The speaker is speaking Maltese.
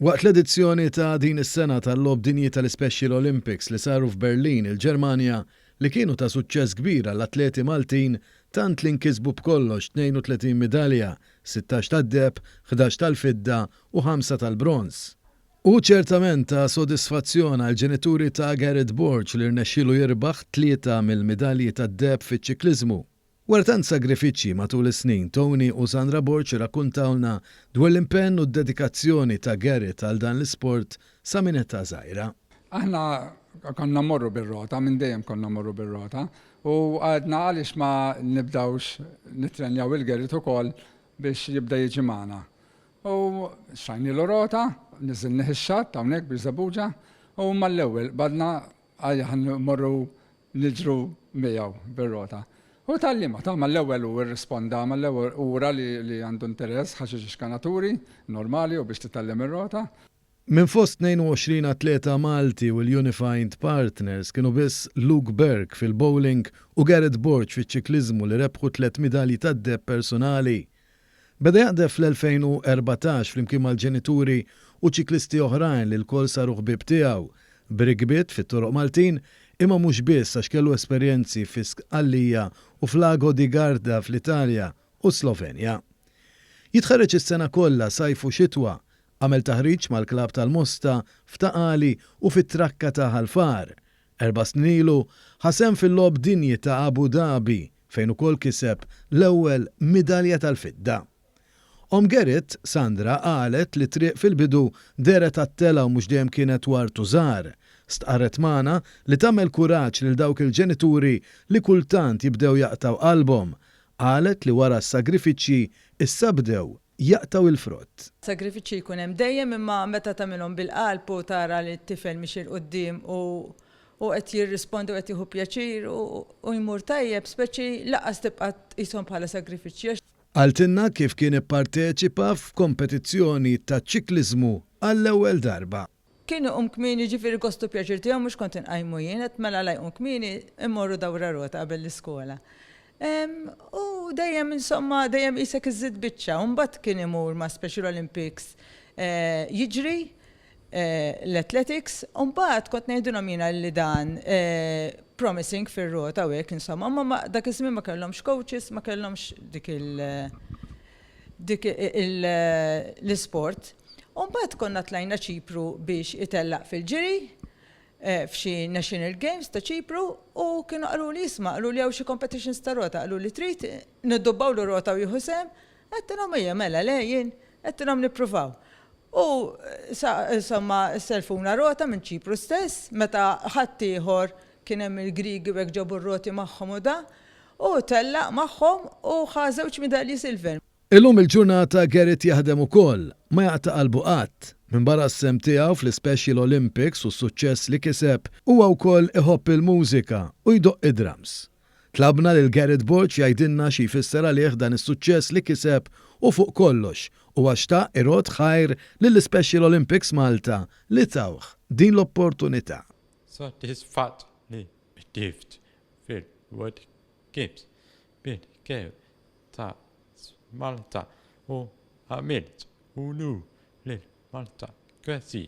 Waqt l-edizzjoni ta' din is-sena tal-Logħob Dinji tal-Ispecial Olympics li saru f'Berlin, il-Ġermanja, li kienu ta' suċċess kbir għall-atleti Maltin tant li nkisbu b'kollox 32 midalja, 16 tad-deheb, 11 tal-fidda u ħamsa tal-bronż. Hu ċertament ta' sodisfazzjon għall-ġenituri ta' Gareth Borg li rnexxielu jirbaħ tlieta mill-midalji tad-deheb fiċ-ċikliżmu. Wara tant sagrifiċċji matul is-snin, Tony u Sandra Borg irrakkuntawlna dwar l-impenn u d-dedikazzjoni ta' Gareth għal dan l-isport sa minn età żgħira. Aħna konna mmorru bir-rota, minn dejjem konna mmorru bir-rota, u għedna għaliex ma nibdawx nittrenjaw il Gareth ukoll biex jibda jiġi magħna. U xtrajnielu rota, niżilnih ix-xatt hawnhekk Birżebbuġa, u mal-ewwel qbadna għalih ħa mmorru niġru miegħu bir-rota. U tgħallimha, ta' mal-ewwel hu rrisponda, mal-ewwel ura li għandu interess, ħaxix ix-xkanaturi, normali u biex titgħallem ir-rota. Minn fost 22 atleta Malti u l-Unified Partners kienu biss Luke Burke fil-bowling u Gareth Borg fiċ-ċikliżmu li rebħu tlett midalji tad-deheb personali. Beda jaqdef fl-2014 flimkien mal-ġenituri u ċiklisti oħrajn li lkoll saru ħbieb tiegħu. B'rikbiet fit-toroq Maltin, imma mhux biss għax kellu esperjenzi fi Sqallija u f'Lago di Garda fl-Italja u s-Slovenja. Jitħarreġ is-sena kollha sajf u xitwa. Għamel taħriġ mal-klabb tal-Mosta f'Ta' Qali u fit-Trakka ta' Ħal Far. Erba' snin ilu, ħa sehem fil-Logħob Dinji ta' Abu Dhabi fejn ukoll kiseb l-ewwel midalja tal-fidda. Omm Gerrit, Sandra, qalet li t-triq fil-bidu dehret għat-telgħa u mhux dejjem kienet ward u żgħar. Stqarret magħna li tagħmel kuraġġ lil dawk il-ġenituri li kultant jibdew jaqtgħu qalbhom. Qalet li wara s-sagrifiċċji issa bdew jaqtgħu l-frott. Sagrifiċċji jkun hemm dejjem imma meta tagħmilhom bil-qalb u tara li t-tifel miexi 'l quddiem u u qed jirrispondi u qed jieħu pjaċir u jmur tajjeb speċi lanqas tibqa' tqishom bħala sagrifiċċji għax. Qaltilna kif kien ipparteċipa f'kompetizzjoni taċ-ċikliżmu għall-ewwel darba. Kien iqum kmieni jiġifieri gost u pjaċir tiegħu mhux kont inqajmu jien, għedt mela la jqum kmieni immorru dawra rota qabel l-iskola. U dejjem insomma dejjem qisek iżżid biċċa u mbagħad kien imur ma' Special Olympics jiġri l-athletics u mbagħad kont ngħidilhom jiena li dan promising fir-rota u hekk insomma, imma dak iż-żmien ma kellhomx coaches, ma kellhomx dik il dik l-isport. U mbagħad konna tlajna Ċipru biex itellaq fil-ġiri f'xi National Games ta' Ċipru u kienu qaluli isma' qaluli hawn xi competitions ta' rota, qaluli trid niddubbawlu rota u jieħu sehem? Għedtilhom ejja mela le jien, għedtilhom nippruvaw. U insomma sellfuna rota minn Ċipru stess, meta ħaddieħor kien hemm il-Griegi u hekk ġabu r-roti magħhom u da, u tellaq magħhom u ħa żewġ midalji silver. Illum il-ġurnata Gerrit jaħdem ukoll, ma jaqta' qalbu qatt. Minbarra s-sehem tiegħu fl-Ispecial Olympics u s-suċċess li kiseb, huwa wkoll iħobb il-mużika u jdoqq id-drums. Tlabna lil Gerrit Borg jgħidilna xi jfisser għalih dan is-suċċess li kiseb u fuq kollox, huwa xtaq irodd ħajr lill-Ispecial Olympics Malta li tawh din l-opportunità. Sodisfatt li qdift fil-World Games bil-kejl ta' Malta u għamilt unur lil Malta. Grazzi.